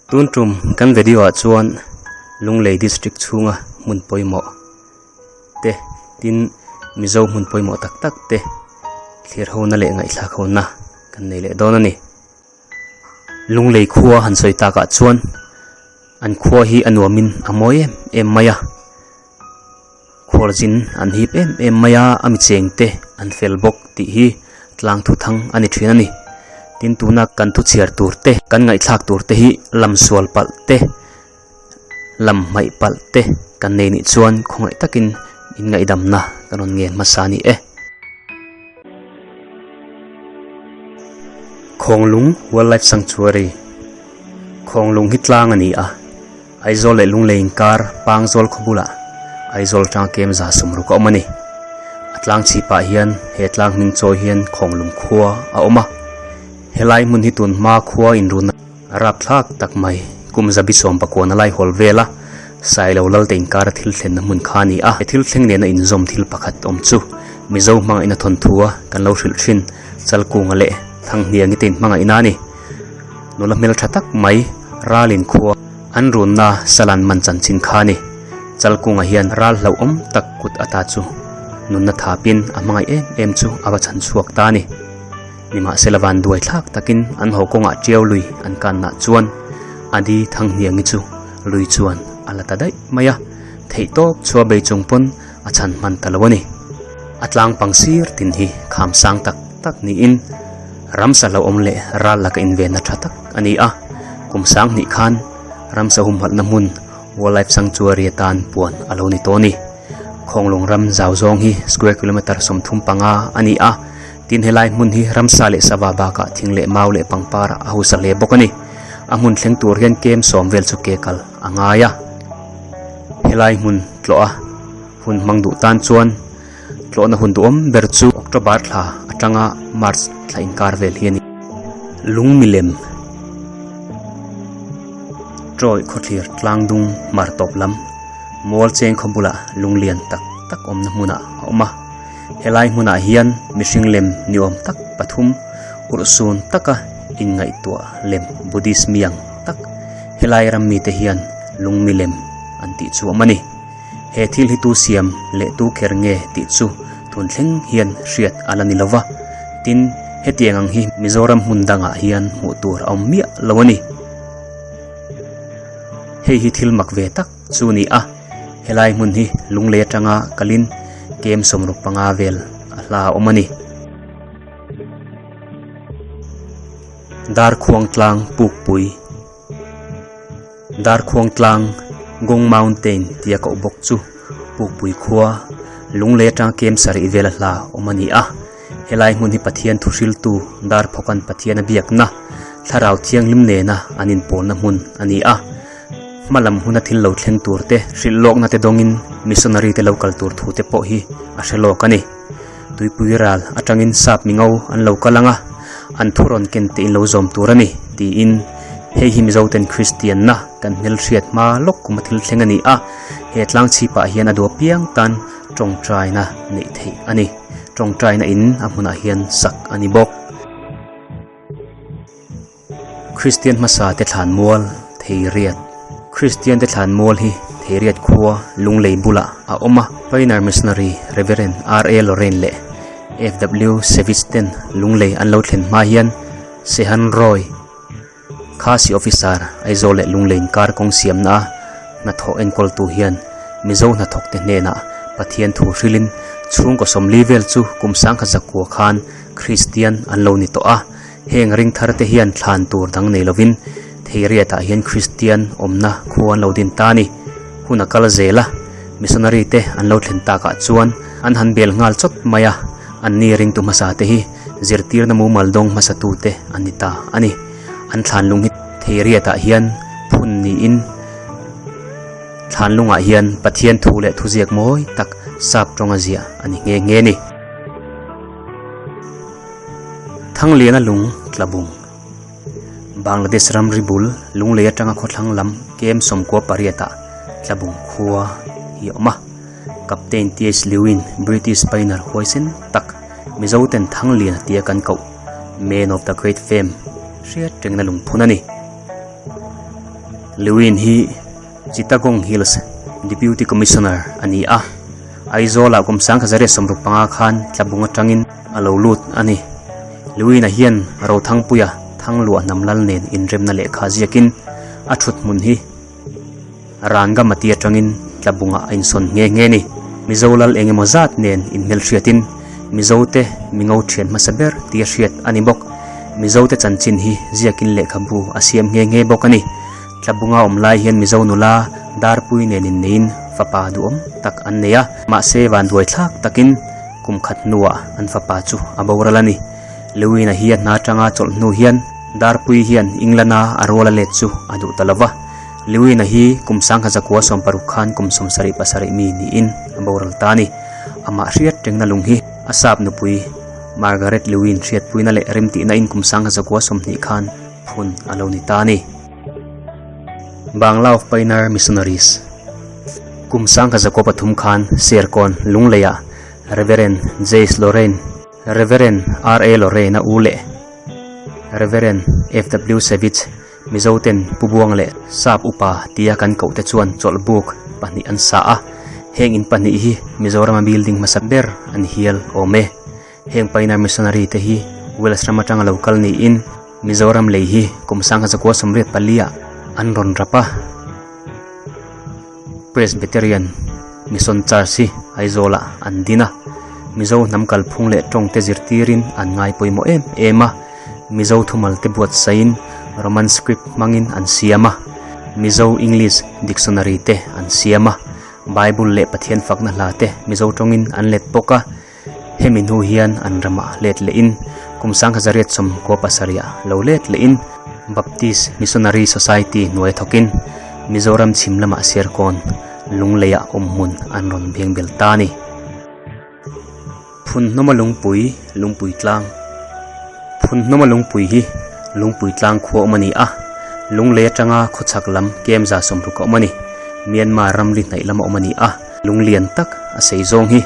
Tun tum kan video ah chuan Lunglei district chhunga hmun pawimawh te tin Mizo hmun pawimawh tak tak te thlir ho na leh ngaihthlak ho na kan nei leh dawn a ni. Lunglei khua han sawi takah chuan an khua hi a nuamin a mawi em em mai a. Khualzin an hip em em mai a, a mi cheng te an fel bawk tih hi tlang thu thang a ni thin a ni. Tin tuna kan thu chhiar tur te, kan ngaihthlak tur te hi lam sual palh te, lam hmaih palh te kan nei nih chuan khawngaih takin in ngaihdamna kan rawn ngen hmasa a ni e. Khawnglung Wildlife Sanctuary, Khawnglung hi tlang a ni a. Aizawl leh Lunglei inkar Pangzawl khaw bulah Aizawl tang kem za sawmruk a awm a ni. A tlang chhipah hian he tlang hming chawi hian Khawnglung khua a awm a. Helai hmun hi tun hma khua inruna rapthlak tak mai kum zabi sawm pakuana lai hawl vela Sailo Lalte inkara thil thlenna hmun kha a ni a. He thil thleng nena inzawm thil pakhat awm chu Mizo hmangaihna thawnthua kan lo hrilh thin Chalkunga leh Thanghniangi te inhmangaihna a ni. Nula hmeltha tak mai ralin khua an runna salan man chanchin kha a ni. Chalkunga hian ral hlauhawm tak kut ata chu nunna thapin a hmangaih em em chu a va chhan chhuak ta a ni. Nimahsela van duai thlak takin an haw kawngah tiau lui an kanna chuan a di Thanghniangi chu lui chuan a la ta daih mai a, theihtawp chhuah bei chung pawn a chhan hman ta lo a ni. A tlang pang sir tin hi kham sang tak tak niin ramsa hlauhawm leh ral laka invenna tha tak a ni a. Kum sang hnih khan ramsa humhalhna hmun Wildlife Sanctuary atan puan a lo ni tawh a ni. Khawnglung ram zau zawng hi square kilometre 35 a ni a, tin helai hmun hi ramsa leh sava bakah thing leh mau leh pangpar a hausa hle bawk a ni. A hmun thleng tur hian kem sawm vel chu ke kal a ngai a. Helai hmun tlawh a hun hmang duh tan chuan tlawhna hun duhawm ber chu October thla atanga March thla inkar vel hi a ni. Lung milem Troy khawthlir tlangdung hmar tawp lam mual cheng khaw bulah lung lian tak tak awmna hmunah a awm a. Helai hmunah hian mihring lem ni awm tak pathum urhsun taka inngaihtuah lem Buddhist miang tak helai ram mite hian lung milem an tih chu awm a ni. He thil hi tu siam leh tu kher nge tih chu tun thleng hian hriat a la ni lo va, tin hetiang ang hi Mizoram hmun dangah hian hmuh tur a awm miah lo a ni. Hei hi thil mak ve tak chu a ni a, helai hmun hi lunglei atanga kalin kem 65 vel a hla a awm a ni. Darkhuang tlang pukpui. Darkhuang tlang, Gong Mountain tia koh bawk chu Pukpui khua, Lunglei atanga kem sarih vela hla awm a ni a. Helai hmun hi Pathian thuhriltu Darphawkan Pathian a biakna, Thlarau Thianghlim nena an inpawlna hmun a ni a. Hma lam huna thil lo thleng tur te, hrilh lawkna te dawngin missionary te lo kal tur thu te pawh hi a hre lawk a ni. Tuipui ral atangin sap mingo an lo kal ang a, an thu rawn ken te in lo zawm tur a ni, tiin hei hi Mizoten Kristianna kan hmelhriat hma lawk kuma thil thleng a ni a, he tlang chhipah hian a duh apiang tan tawngtaina neih theih a ni. Tawngtaina in a hmunah hian sak a ni bawk. Kristian hmasa te thlan mual Theiriat Kristian te thlan mual hi Theiriat khua Lunglei bulah a awm a. Pioneer Missionary Rev. R. A. Lorraine leh F. W. Savage ten Lunglei an lo thlen hma hian Sehan Roy, Khasi Officer, Aizawl leh Lunglei inkar kawng siamna a hnathawh enkawltu hian Mizo hnathawkte hnenah Pathian thu hrilhin chhungkaw 40 vel chu kum sangkhat zakua khan Kristian an lo ni tawh a. Heng ring thar te hian thlan tur dang nei lovin Theiriatah hian Kristian awmna khua an lo din ta a ni. Hun a kal zel a, missionary te an lo thlen takah chuan an han bel nghal chawt mai a, anni ringtu hmasa te hi zirtirna mumal dawng hmasa tu te an ni ta a ni. An thlanlung hi Theiriatah hian phun niin thlanlungah hian Pathian thu leh thuziak mawi tak sap tawnga ziah a ni nghe nghe a ni. Thangliana lung tla bung. Bangladesh ramri bul Lunglei atanga khawthlang lam kem 98 ah tla bung khua hi a awm a. Captain TH Lewin British pioneer huaisen tak Mizo ten Thangliana tia kan koh Man of the Great Fame hriat rengna lungphun a ni. Lewin hi Chittagong Hills Deputy Commissioner a ni a, Aizawlah kum 1965 khan Tlabung atangin a lo lut a ni. Lewin-a hian Rothangpuia Thangluah hnam lal nen inremna lehkha ziakin a thut hmun hi Rangamati atangin Tlabungah a insawn nghe nghe a ni. Mizo lal eng emaw zat nen inhmelhriatin Mizote mingo thian hmasa ber tia hriat a ni bawk. Mizote chanchin hi ziakin lehkhabu a siam nghe nghe bawk a ni. Tlabunga awm lai hian Mizo nula Darpui nen inneiin fapa duhawm tak an nei a, mahse vanduai thlak takin kum khat hnuah an fapa chu a boral a ni. Lewin-a hi a hna atanga chawlh hnu hian Darpui hian England-a a rual a let chu a duh ta lo va. Lewin-a hi kum 1960 khan kum 77 mi niin a boral ta a ni. Amah hriat rengna lung hi a sap nupui Margaret Lewin hriatpuina leh remtihna in kum 1920 khan phun a lo ni ta a ni. Bangla of Pioneer Missionaries Kum 1903 khan Serkawn Lungleiah Reverend Jace Lorraine, Reverend R. A. Lorraine-a u leh Reverend F. W. Savage Mizoten Pu Buang leh Sap Upa tia kan kohte chuan chawlhbuk pahnih an sa a, heng in pahnih hi Mizorama building hmasa ber an hial awm e. Heng Pioneer Missionary te hi Wales ram atanga lo kal niin Mizoram lei hi kum 1984 ah an rawn rap a. Presbyterian Mission Church hi Aizawlah an din a, Mizo hnam kalphung leh tawngte zirtirin an ngai pawimawh em em a, Mizo thumal te buatsaiin Roman script hmangin an siam a, Mizo English Dictionary te an siam a, Bible leh Pathian fakna hla te Mizo tawngin an let bawk a. Hemi hnu hian an ramah let lehin kum 1997 ah lo let lehin Baptist Missionary Society hnuai thawkin Mizoram chhim lamah Serkawn Lungleiah awmhmun an rawn beng bel ta a ni. Phunhnawma Lungpui, Lungpui Tlang Phunhnawma Lungpui hi Lungpui Tlang khua awm a ni a, Lunglei atanga khawchhak lam kem 160 a awm a ni. Myanmar ramri hnaih lama awm a ni a. Lung lian tak a sei zawng hi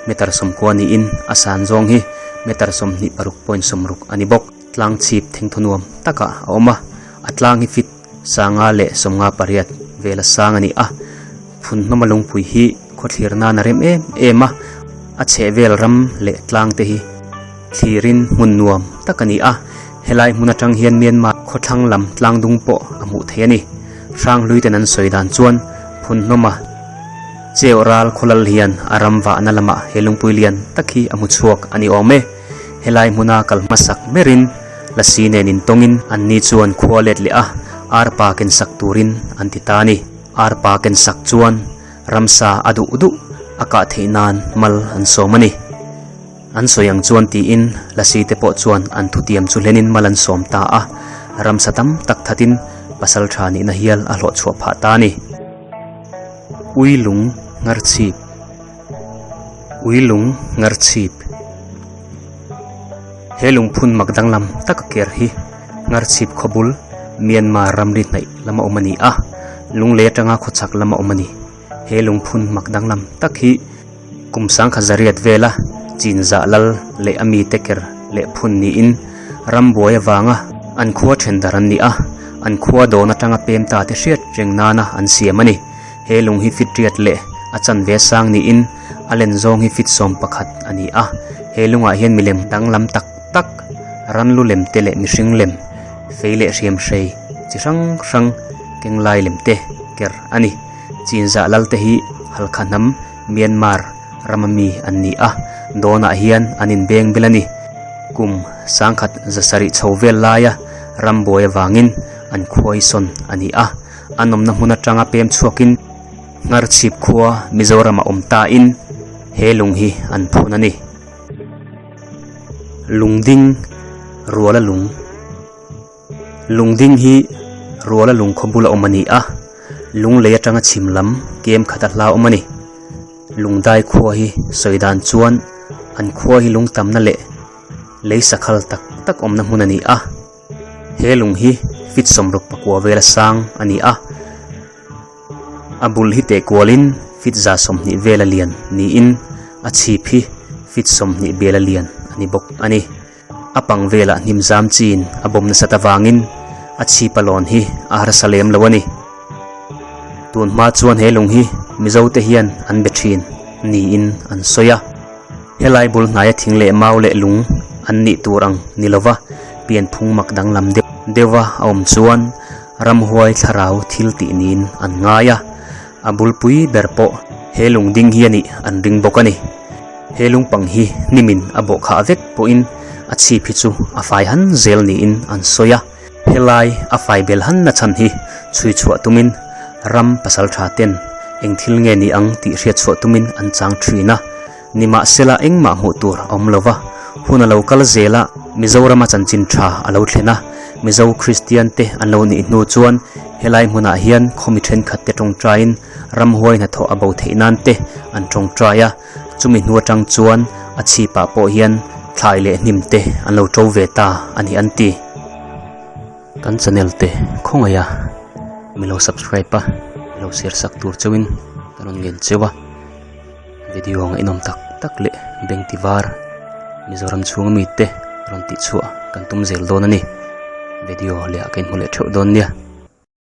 meter 90 niin a san zawng hi meter 26.60 a ni bawk. Tlang chhip thengthaw nuam takah a awm a, a tlang hi fit 558 vela sang a ni a. Phunhnawma lungpui hi khawthlir nan a rem em em a, a chhehvel ram leh tlang te hi thlirin hmun nuam tak a ni a. Helai hmun atang hian Myanmar khawthlang lam tlang dung pawh a hmuh theih a ni. Hranghlui ten an sawi dan chuan Phunhnawma Cheu ral khawlal hian a ram vahna lamah he lungpui lian tak hi a hmu chhuak a ni awm e. Helai hmuna kal hmasak berin Lasi nen intawngin anni chuan khua let leh a, arpa ken sak turin an ti ta a ni. Arpa ken sak chuan ramsa a duh duh a kah theih nan mal an sawm a ni. An sawi ang chuan tiin Lasi te pawh chuan an thutiam chu hlenin mal an sawm ta a, ramsa tam tak thatin pasal tha nihna hial a hlawh chhuah phah ta a ni. Ui lung ngar chhip Ui lung ngar chhip He lungphun mak danglam tak a ker hi ngar chhip khawbul Myanmar ramri hnaih lama awm a ni a, lunglei atanga khawchhak lama awm a ni. He lungphun mak danglam tak hi kum 1100 vela Chinzah lal leh a mite ker leh phun niin rambuai avanga an khua then dar an ni a, an khua dawn atanga pem ta te hriat reng nana an siam a ni. He lung hi fit riat leh a chanve sang niin a len zawng hi fit 11 a ni a. He lungah hian milem danglam tak tak, ranlu lem te leh mihring lem, fei leh hriamhrei chi hrang hrang keng lai lem te ker a ni. Chinzah lal te hi Halkha hnam Myanmar rama mi an ni a, dawnah hian an inbeng bel a ni. Kum 1700 chho vel laia rambuai avangin an khuaisawn a ni a, an awmna hmun atanga pem chhuakin Ngharchhip khua Mizoramah awm tain he lung hi an phun a ni. Lungding Ruala lung Lungding hi Ruala lung khaw bula awm a ni a, lunglei atanga chhim lam kem khat a hla awm a ni. Lungdai khua hi sawi dan chuan an khua hi lung tamna leh lei sakhal tak tak awmna hmun a ni a. He lung hi fit 69 vela sang a ni a, a bul hi teh kualin fit 120 vela lian niin a chhip hi fit 20 bela lian a ni bawk a ni. A pang velah hnim zam chin a bawm nasat avangin a chhip a lawn hi a harsa lem lo a ni. Tun hma chuan he lung hi Mizo te hian an be thin niin an sawi a. Helai bul hnaia thing leh mau leh lung an nih tur ang ni lova pianphung mak danglam deuh deuha a awm chuan ramhuai thlarau thil tih niin an ngai a. A bulpui ber pawh he lung ding hi a nih an ring bawk a ni. He lungpang hi hnimin a bawh khah vek pawhin a chhip hi chu a fai han zel niin an sawi a. Helai a fai bel han na chhan hi chhui chhuah tumin ram pasal tha ten eng thil nge ni ang tih hriat chhuah tumin an chang thin a. Nimahsela engmah hmuh tur a awm lova, hun a lo kal zel a, Mizorama chanchin tha a lo thlen a, Mizo Kristian te an lo nih hnu chuan helai hmunah hian khawmi thenkhat te tawngtaiin ramhuai hnathawh a bo theih nan te an tawngtai a, chumi hnu atang chuan a chhipah pawh hian thlai leh hnim te an lo to ve ta a ni an ti. Kan channel te khawngaih a milo subscribe a milo share sak tur chauhin ka rawn ngen cheu a video ngaihnawm tak tak leh beng ti var Mizoram chhung ami te rawn tih chhuah kan tum zel dawn a ni video leh ah ka inhmu leh theuh dawn nia.